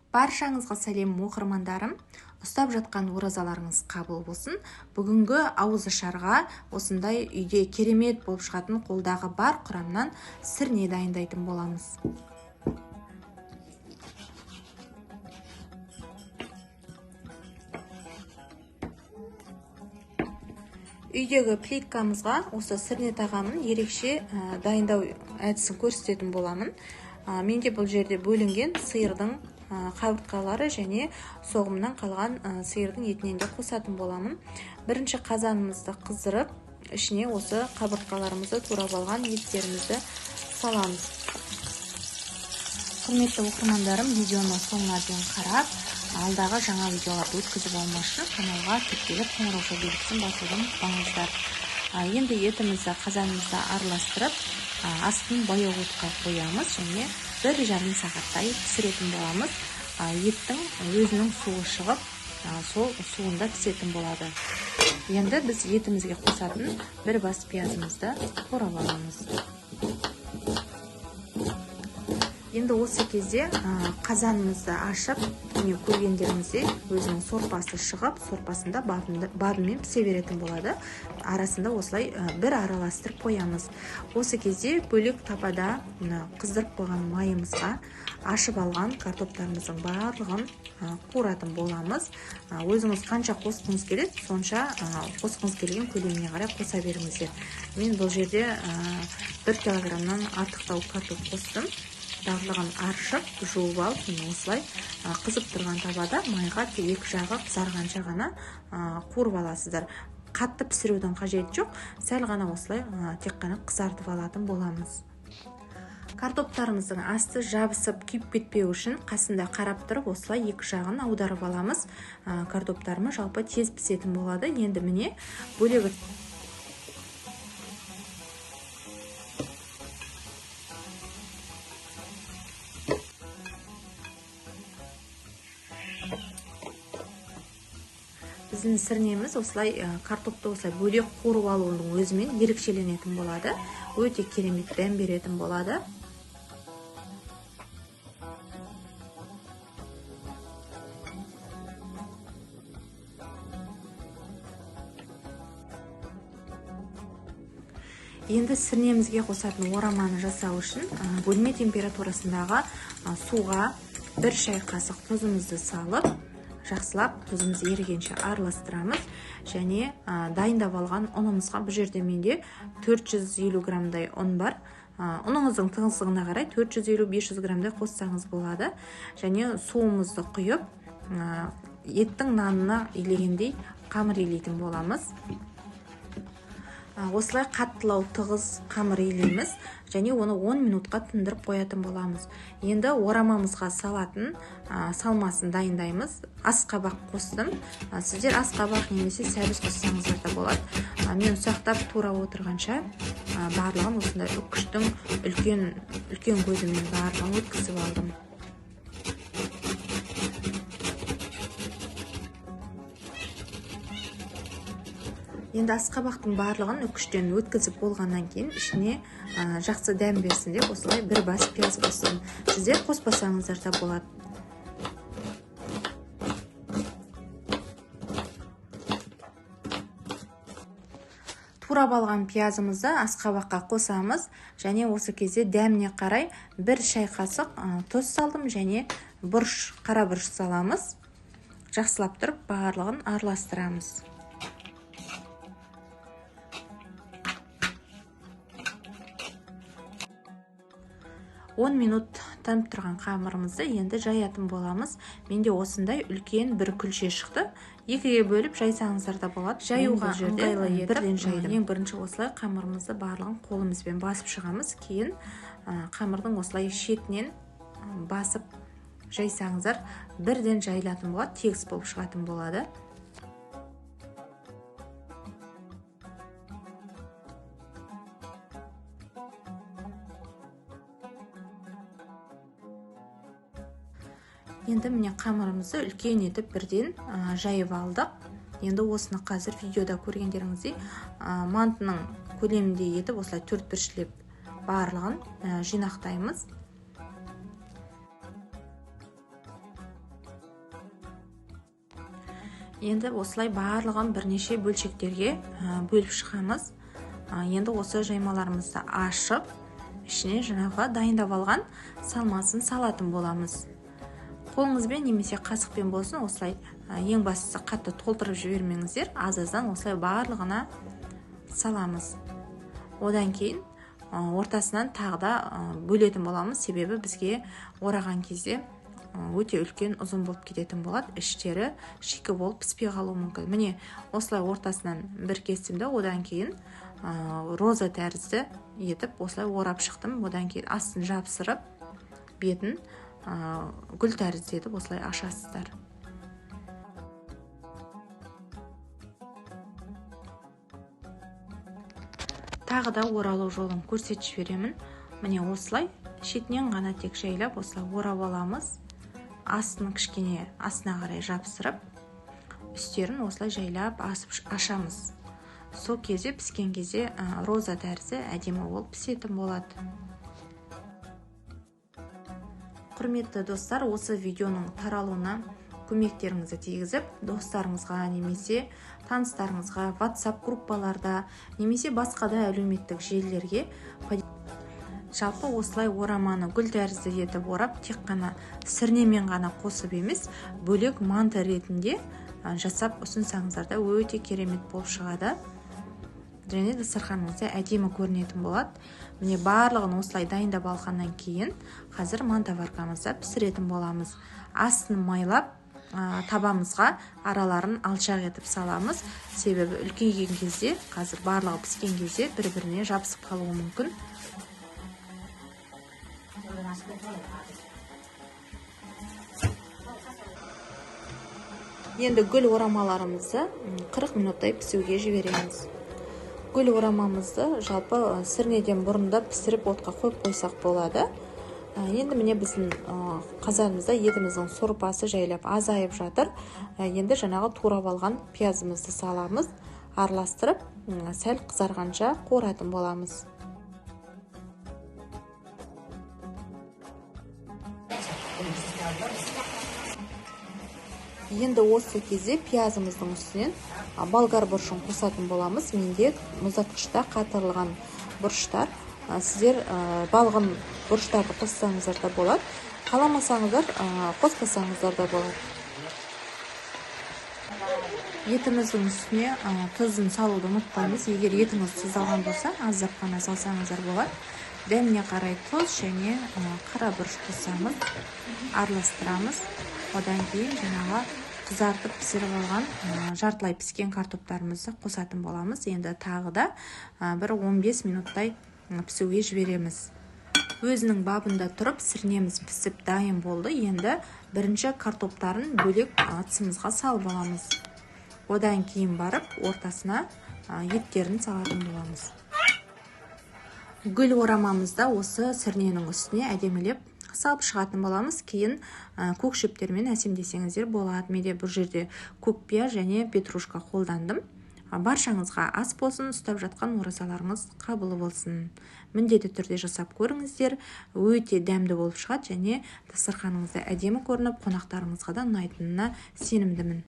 Баршаңызға сәлем оқырмандарым. Ұстап жатқан оразаларыңыз қабыл болсын. Бүгінгі ауызашарға осындай үйде керемет болып шығатын қолдағы бар құрамнан сірне дайындайтын боламыз. Үйдегі плиткамызға осы сірне тағамын ерекше дайындау әдісін көрсететін боламын. Менде бұл жерде бөлінген сиырдың қабыртқалары және соғымнан қалған сиырдың етінен де қосатын боламын. Бірінші қазанымызды қыздырып, ішіне осы қабыртқаларымызды турап алған еттерімізді саламыз. Құрметті оқырмандарым, видеоны соңына дейін қарап, алдағы жаңа видеоларды өткізіп алмас үшін каналға тіркеліп, қоңырауша белгісін басуды ұмытпаңыздар. Енді етімізді қазанымызда араластырып, астын баяу отқа қоямыз және 1,5 сағаттай пісіретін боламыз. Еттің өзінің суы шығып, сол суында пісетін болады. Енді біз етімізге қосатын бір бас пиязымызды турап аламыз. Енді осы кезде қазанымызды ашып, міне көргендеріңіздей өзінің сорпасы шығып, сорпасында бабымен пісе беретін болады. Арасында осылай бір араластырып қоямыз. Осы кезде бөлек табада қыздырып қойған майымызға ашып алған картоптарымыздың барлығын қуыратын боламыз. Өзіңіз қанша қосқыңыз келеді, сонша қосқыңыз келген көлеміне қарай қоса беріңіздер. Мен бұл жерде 1 килограммнан артықтау картоп қостым. Барлығын аршып, жуып алып, міне осылай қызып тұрған табада майға екі жағы қызарғанша ғана қуырып аласыздар. Қатты пісірудің қажеті жоқ, сәл ғана осылай тек қана қызартып алатын боламыз. Картоптарымыздың асты жабысып күйіп кетпеу үшін қасында қарап тұрып осылай екі жағын аударып аламыз. Картоптарымыз жалпы тез пісетін болады. Енді міне бөлегі біздің сірнеміз осылай картопты осылай бөлек қуырып алуының өзімен ерекшеленетін болады. Өте керемет дәм беретін болады. Енді сірнемізге қосатын ораманы жасау үшін бөлме температурасындағы суға 1 шай қасық тұзымызды салып, жақсылап тұзымыз ерігенше араластырамыз. Және дайындап алған ұнымызға, бұл жерде менде 450 граммдай ұн бар. Ұныңыздың тығыздығына қарай 450-500 граммдай қоссаңыз болады. Және суымызды құйып, еттің нанына илегендей қамыр илейтін боламыз. Осылай қаттылау тығыз қамыр илейміз және оны 10 минутқа тындырып қоятын боламыз. Енді орамамызға салатын салмасын дайындаймыз. Асқабақ қостым. Сіздер асқабақ немесе сәбіз қоссаңыздар да болады. Мен ұсақтап турап отырғанша барлығын осындай үкіштің үлкен көзімен барлығын өткізіп алдым. Енді асқабақтың барлығын үкіштен өткізіп болғаннан кейін ішіне жақсы дәм берсін деп осылай бір бас пияз қостым. Сіздер қоспасаңыздар да болады. Турап алған пиязымызды асқабаққа қосамыз және осы кезде дәміне қарай 1 шай қасық тұз салдым және бұрыш, қара бұрыш саламыз. Жақсылап тұрып барлығын араластырамыз. 10 минут тынып тұрған қамырымызды енді жаятын боламыз. Менде осындай үлкен бір күлше шықты. Екіге бөліп жайсаңыздар да болады. Жаюға ыңғайлы етіп бірден жайдым. Ең бірінші осылай қамырымызды барлығын қолымызбен басып шығамыз. Кейін қамырдың осылай шетінен басып жайсаңыздар бірден жайылатын болады, тегіс болып шығатын болады. Енді міне қамырымызды үлкен етіп бірден жайып алдық. Енді осыны қазір видеода көргендеріңіздей мантының көлеміндей етіп осылай төрт бұрышлеп барлығын жинақтаймыз. Енді осылай барлығын бірнеше бөлшектерге бөліп шығамыз. Енді осы жаймаларымызды ашып, ішіне жаңағы дайындап алған салмасын салатын боламыз. Қолыңызбен немесе қасықпен болсын осылай, ең бастысы қатты толтырып жібермеңіздер, аз-аздан осылай барлығына саламыз. Одан кейін ортасынан тағы да бөлетін боламыз, себебі бізге ораған кезде өте үлкен ұзын болып кететін болады, іштері шикі болып піспей қалуы мүмкін. Міне осылай ортасынан бір кестім де, одан кейін роза тәрізді етіп осылай орап шықтым. Одан кейін астын жапсырып, бетін гүл тәрізді етіп осылай ашасыздар. Тағы да оралу жолын көрсетіп жіберемін. Міне осылай шетінен ғана тек жайлап осылай орап аламыз. Астын кішкене астына қарай жапсырып, үстерін осылай жайлап ашамыз. Сол кезде піскен кезде роза тәрізді әдемі болып пісетін болады. Құрметті достар, осы видеоның таралуына көмектеріңізді тигізіп, достарыңызға немесе таныстарыңызға WhatsApp группаларда немесе басқа да әлеуметтік желілерге жалпы осылай ораманы гүл тәрізді етіп орап, тек қана сірнемен ғана қосып емес, бөлек манты ретінде жасап ұсынсаңыздар да өте керемет болып шығады. Және дастарханыңызда әдемі көрінетін болады. Міне барлығын осылай дайындап алғаннан кейін қазір мантоваркамызда пісіретін боламыз. Астын майлап, табамызға араларын алшақ етіп саламыз. Себебі үлкейген кезде, қазір барлығы піскен кезде бір-біріне жабысып қалуы мүмкін. Енді гүл орамаларымызды 40 минуттай пісуге жібереміз. Гүл орамамызды жалпы сірнеден бұрында пісіріп отқа қойып қойсақ болады. Енді міне біздің қазанымызда етіміздің сорпасы жайлап азайып жатыр. Енді жаңағы турап алған пиязымызды саламыз, араластырып, сәл қызарғанша қуыратын боламыз. Енді осы кезде пиязымыздың үстінен болгар бұрышын қосатын боламыз. Менде мұздатқышта қатырылған бұрыштар. Сіздер балғын бұрыштарды қоссаңыздар да болады, қаламасаңыздар, қоспасаңыздар да болады. Етіміздің үстіне тұзын салуды ұмытпаймыз. Егер етіңіз тұздалған болса, аздап қана салсаңыздар болады. Дәміне қарай тұз және қара бұрыш қосамыз, араластырамыз. Одан кейін жаңағы қызартып пісіріп алған жартылай піскен картоптарымызды қосатын боламыз. Енді тағы да бір 15 минуттай пісуге жібереміз. Өзінің бабында тұрып сірнеміз пісіп дайын болды. Енді бірінші картоптарын бөлек ыдысымызға салып аламыз. Одан кейін барып ортасына еттерін салатын боламыз. Гүл орамамызда осы сірненің үстіне әдемілеп салып шығатын боламыз. Кейін көк шөптермен әсемдесеңіздер болады. Менде бұл жерде көк пияз және петрушка қолдандым. Баршаңызға ас болсын, ұстап жатқан оразаларыңыз қабыл болсын. Міндетті түрде жасап көріңіздер, өте дәмді болып шығады және дастарханыңызда әдемі көрініп, қонақтарыңызға да ұнайтынына сенімдімін.